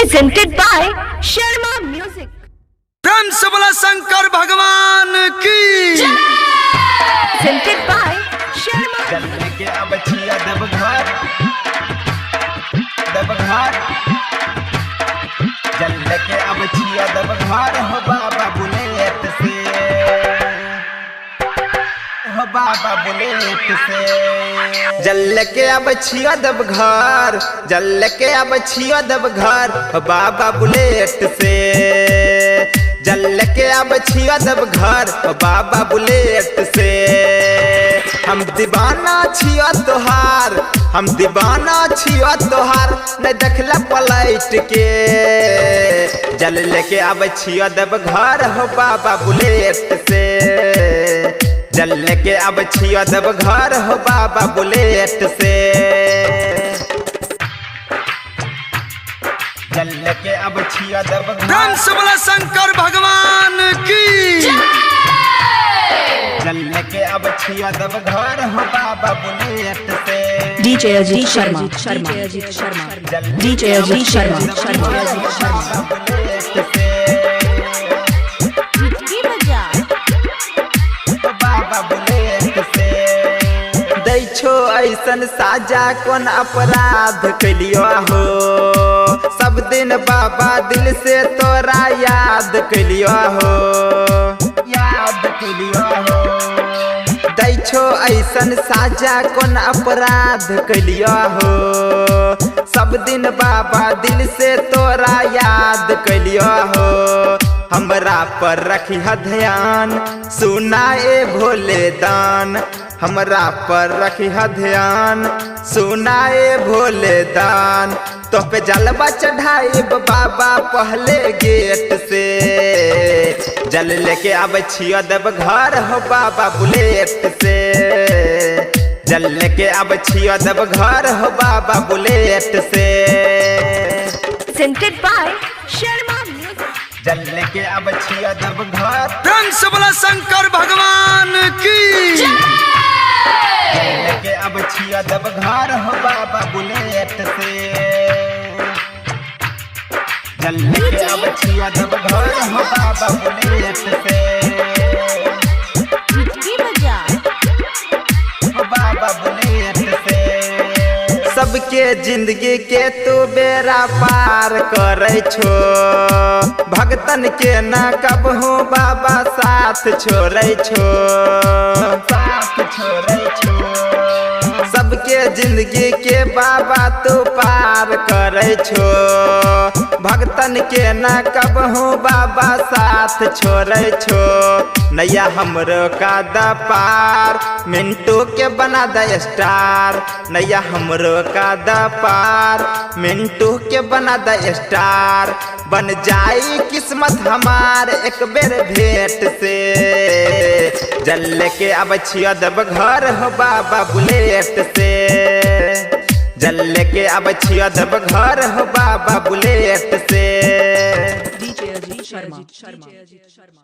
Presented by Sharma Music. प्रेम से बोला शंकर भगवान की। Presented by Sharma. चलने के अब छिया देवघर, देवघर। चलने के अब छिया देवघर हो बाबा बुलेट से, हो बाबा बुलेट से। जल के अब छिया देवघर, जल के अब छिया देवघर हो बाबा बुलेट से। जल के अब छिया देवघर हो बाबा बुलेट से। हम दीवाना छिया तोहार, हम दीवाना छिया तोहार, नहीं देखला पलट के। जल लेके अब छिया देवघर हो बाबा बुलेट से। जल लेके अब छिया देवघर हो बाबा बुलेट से। जल लेके अब छिया देवघर। प्रेम से बोला शंकर भगवान की। जल लेके अब छिया देवघर हो बाबा बुलेट से। DJ Ajit Sharma, Sharma, Ajit Sharma, DJ Ajit Sharma, Sharma, Ajit Sharma. Bullet से। बाबा बुलेट से। दै छो ऐसन साजा कोन अपराध कैलियो हो, सब दिन बाबा दिल से तोरा याद कैलियो हो, याद कैलियो हो। दै छो ऐसन साजा कोन अपराध कैलियो हो, सब दिन बाबा दिल से तोरा याद कैलियो हो। हमरा पर रखी ध्यान सुना ए भोले दान, हमरा पर रखी ध्यान सुना ए भोले दान। तो पे जलवा चढ़ाइब बाबा पहले गेट से। जल लेके अब छिया देवघर हो बाबा बुलेट से। जल लेके अब छिया देवघर हो बाबा bullet Se. Presented by Sharma Music. जल लेके अब छिया देवघर। प्रेम से बोला शंकर भगवान की। जल लेके अब छिया देवघर हो बाबा बुलेट से। जल लेके अब छिया देवघर हो बाबा बुलेट से। हो बाबा बुलेट से। सबके जिंदगी के तू बेरा पार करे छो, भगतन के ना कबहू बाबा साथ छोड़े छो, साथ छोड़े छो। सबके जिंदगी के बाबा तू पार करे छो, भगतन के ना कबहू बाबा साथ छोड़े छो। नैया हमरो का द पार, मिंटू के बना द स्टार। नैया हमरो का द पार, मिंटू के बना द स्टार। बन जाई किस्मत हमार एक बेर भेंट से। जल लेके अब छिया देवघर हो बाबा बुलेट से। जल लेके अब छिया देवघर हो बाबा बुलेट से। DJ Ajit Sharma, Sharma, Sharma.